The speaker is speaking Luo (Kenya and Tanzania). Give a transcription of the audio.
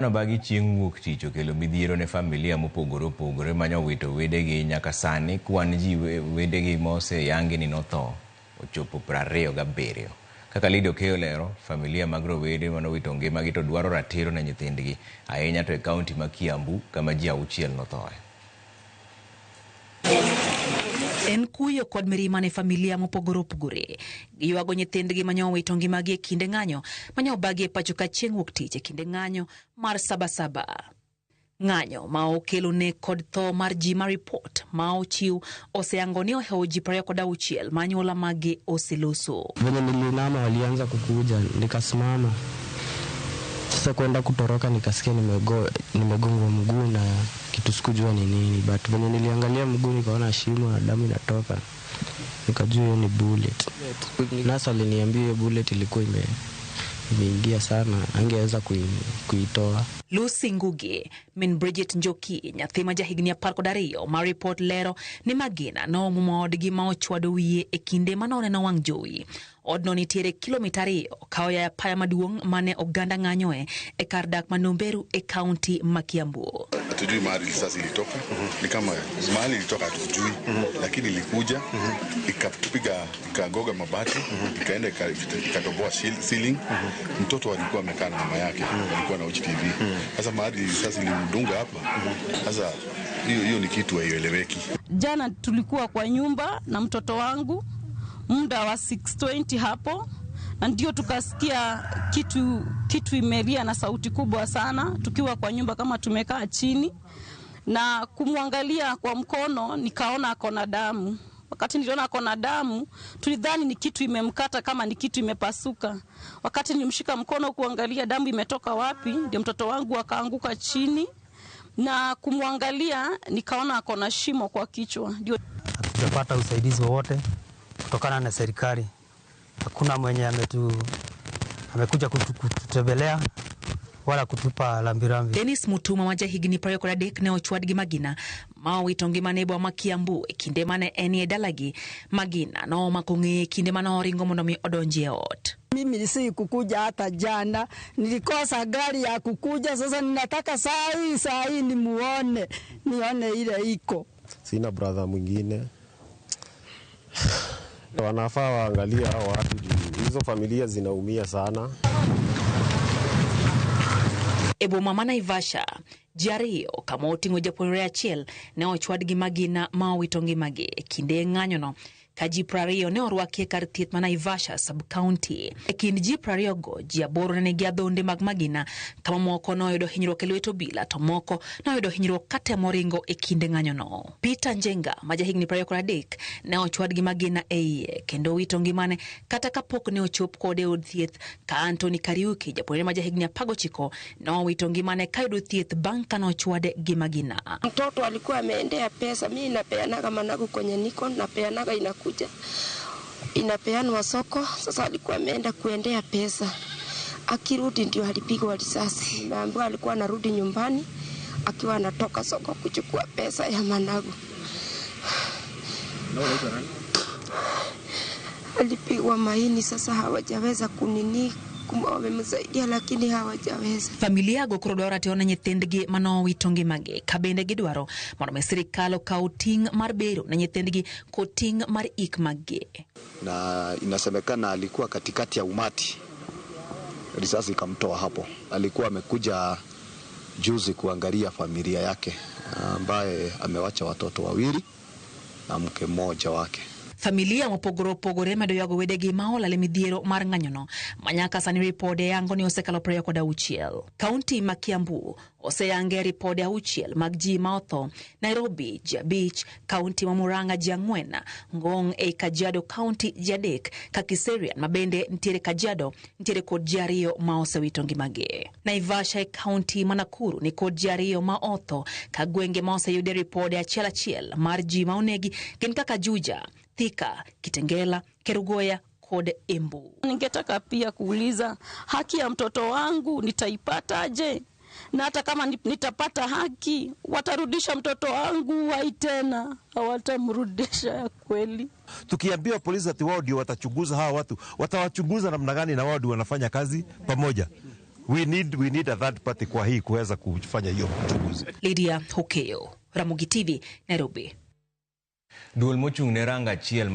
Nobagi chieng' wuok tich okelo midhiero ne familia mopogore opogore manyowito wedegi nyaka sani kwan ji wedegi moseyangi ni notho ochopo 27. Kaka Lydia Okeyo lero, familia mag rowere manowito ngimagi to dwaro ratiro ne nyithindgi, ahinya to e kaunti ma Kiambu kama ji 6 nothoe. En kuyo kod mirima ne familia mopogore opogore. Giywago nyithindgi manyowito ngimagi e kinde ng'anyo manyobagi e pacho ka chieng' wuok tich e kinde ng'anyo mar Sabasaba. Ng'anyo ma okelo nek kod tho mar ji ma ripot ma ochiw oseyango ni ohewo ji 26 ma anyuola maggi oseloso. Venye nilinama walianza kukuja, nikasimama. Sasa kwenda kutoroka nikasikia nimegongwa mguu na kitu sikujua ni nini, but venye niliangalia mguu nikaona shimo na damu inatoka, nikajua hiyo ni bullet. Nasa aliniambia hiyo bullet ilikuwa imeingia sana, angeweza kuitoa. Lucy Ngugi, min Bridget Njoki, nyathi ma jahigni 12 ma ripot lero ni magina noomumo odgi ma ochwado wiye e kinde manoneno wang' jowi. Odno nitiere kilomita 2 ka oya e apaya maduong' mane oganda ng'anyoe e kar dak ma Nomberu e kaunti ma Kiambu. Hatujui mahali risasi ilitoka, ni kama mahali ilitoka hatujui, lakini ilikuja ikapiga, ikagoga mabati, ikaenda ikatoboa ceiling. Mtoto alikuwa amekaa na mama yake, alikuwa na watch TV. Sasa mahali risasi ilimdunga hapa, sasa hiyo ni kitu haieleweki. Jana tulikuwa kwa nyumba na mtoto wangu muda wa 6:20 hapo, na ndio tukasikia kitu imelia na sauti kubwa sana tukiwa kwa nyumba kama tumekaa chini, na kumwangalia kwa mkono nikaona ako na damu. Wakati niliona ako na damu tulidhani ni kitu imemkata, kama ni kitu imepasuka. Wakati nilimshika mkono kuangalia damu imetoka wapi, ndio mtoto wangu akaanguka chini, na kumwangalia nikaona ako na shimo kwa kichwa. Ndio hatujapata usaidizi wowote kutokana na serikali. Hakuna mwenye amekuja kututembelea wala kutupa rambirambi. Dennis Mutuma ma jahigni 23 ne ochwad gi magina ma owito ngimane e boma ma Kiambu e kinde mane en e dalagi. Magina nomako ng'eye e kinde mane oringo mondo mi odonji e ot. Mimi si kukuja hata jana, nilikosa gari ya kukuja. Sasa ninataka saa hii nimuone, nione ile iko. Sina brother mwingine. Wanafaa waangalie hao watu juu hizo familia zinaumia sana. E boma ma Naivasha, ji ariyo kama oting'o japuonjre achiel ne ochwad gi magina ma owito ngimagi e kinde ng'anyono, ka ji 20 ne orwaki e kar thieth ma Naivasha sub-county. E kind ji 20 go, ji 8 ne nigi adhonde mag magina, kama moko noyudo hinyruok e lwet obila to moko noyudo hinyruok katemo ringo e kinde ng'anyono. Peter Njenga ma jahigni 23 ne ochwad gi magina e iye kendo owito ngimane kata kapok ne ochop kode e od thieth, ka Anthony Kariuki japuonjre ma jahigni 19 nowito ngimane kayudo thieth bang' ka nochwade gi magina. Mtoto alikuwa ameendea pesa, mimi napeanaga managu kwenye niko, napeanaga inakuja inapeanwa soko. Sasa alikuwa ameenda kuendea pesa, akirudi ndio alipigwa risasi. Naambiwa alikuwa anarudi nyumbani akiwa anatoka soko kuchukua pesa ya managu. Alipigwa maini, sasa hawajaweza kunini, wamemsaidia lakini hawajaweza. Familia go koro dwaro ratiro ne nyithindgi manowito ngimagi, ka bende gidwaro mondo mi sirikal okaw ting' mar bero ne nyithindgi kod ting' mar ik maggi. Na inasemekana alikuwa katikati ya umati, risasi ikamtoa hapo. Alikuwa amekuja juzi kuangalia familia yake ambaye amewacha watoto wawili na mke mmoja wake. Familia mopogore opogore medo ywago wedegi ma olal e midhiero mar ng'anyono ma nyaka sani ripode yango ni osekalo 26. Kaunti ma Kiambu oseyange ripode 6 mag ji ma otho, Nairobi ji 5, kaunti ma Murang'a ji 4, Ngong e Kajiado kaunti ji 3, ka Kiserian ma bende nitiere Kajiado nitiere kod ji 2 ma osewito ngimagi. Naivasha e kaunti ma Nakuru ni kod ji 2 ma otho, ka gwenge ma oseyude ripode achiel achiel mar ji ma onegi gin kaka Juja, Thika, Kitengela, Kerugoya kod Embu. Ningetaka pia kuuliza haki ya mtoto wangu nitaipataje? Na hata kama nitapata haki, watarudisha mtoto wangu hai tena? Hawatamrudisha ya kweli. Tukiambia polisi ati wao ndio watachunguza hawa watu, watawachunguza namna gani na wao ndio wanafanya kazi pamoja? We need a third party kwa hii kuweza kufanya hiyo uchunguzi. Lydia Hokeo, Ramogi TV, Nairobi. Duol mochung' ne rango achiel.